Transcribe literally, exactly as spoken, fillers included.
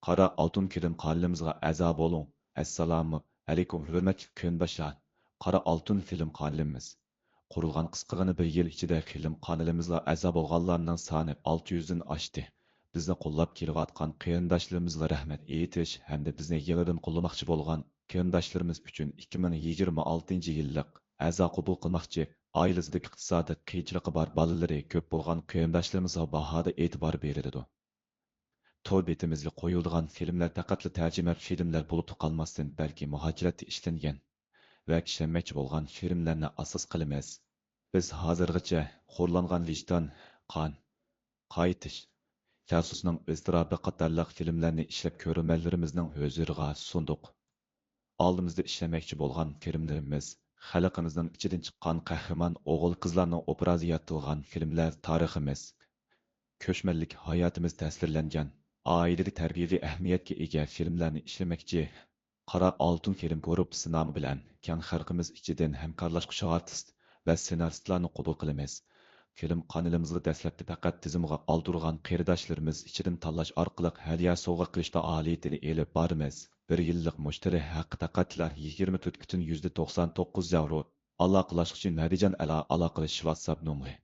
قارا ئالتۇن فىلىم قانىلىمىزغا ئەزا بولۇڭ. ئەسسالامۇ ئەلەيكۇم ھۆرمەتلىك قېرىنداشلار. قارا ئالتۇن فىلىم قانىلىمىز قۇرۇلغان قىسقىغىنە بىر يىل ئىچىدە فىلىم قانىلىمىزغا ئەزا بولغانلارنىڭ سانى ئالتە يۈزدىن ئاشتى. بىزنى قوللاپ كېلىۋاتقان قېرىنداشلىرىمىزغا رەھمەت ئېيتىش ھەمدە بىزنى يېڭىدىن قوللىماقچى بولغان قېرىنداشلىرىمىز ئۈچۈن ئىككى مىڭ يىگىرمە ئالتىنچى يىللىق ئەزا قوبۇل قىلماقچى، ئائىلىسىدىكى ئىقتىسادىي قىيىنچىلىقى بار بالىلىرى كۆپ بولغان قېرىنداشلىرىمىزغا باھادا ئېتىبار بېرىلىدۇ. تور بېتىمىزگە قويۇلىدىغان فىلىملەر پەقەتلا تەرجىمە فىلىملەر بولۇپلا قالماستىن، بەلكى مۇھاجىرەتتە ئىشلەنگەن ۋە ئىشلەنمەكچى بولغان فىلىملەرنى ئاساس قىلىمىز. بىز ھازىرغىچە خورلانغان ۋىجدان، قان، قايتىش، جاسۇسنىڭ ئىزتىراپى قاتارلىق فىلىملەرنى ئىشلەپ كۆرۈرمەنلىرىمىزنىڭ ھۇزۇرىغا سۇندۇق. ئالدىمىزدا ئىشلىمەكچى بولغان فىلىملىرىمىز، خەلقىمىزنىڭ ئىچىدىن چىققان قەھرىمان ئوغۇل-قىزلارنىڭ ئوبرازى يارىتىلغان فىلىملەر تارىخىمىز، كۆچمەنلىك ھاياتىمىز تەسۋىرلەنگەن، ئائىلىدە تەربىيەۋى ئەھمىيەتكە ئىگە فىلىملەرنى ئىشلىمەكچى. قارا ئالتۇن فىلىم گۇرۇپپىسى نامى بىلەن كەڭ خەلقىمىز ئىچىدىن ھەمكارلاشقۇچى ئارتىس ۋە سېنارىستلارنى قوبۇل قىلىمىز. فىلىم قانىلىمىزغا دەسلەپتە پەقەت تىزىمغا ئالدۇرغان قېرىنداشلىرىمىز ئىچىدىن تاللاش ئارقىلىق ھەدىيە سوۋغا قىلىش پائالىيىتىنى ئېلىپ بارىمىز. بىر يىللىق مۇشتەرى ھەققى تەقەتلەر يىگىرمە تۆت پۈتۈن يۈزدە توقسان توققۇز ياۋرو. ئالاقىلاشقۇچى مەدىجان ئەلا ئالاقىلىشىش ۋاتساپ نومۇرى.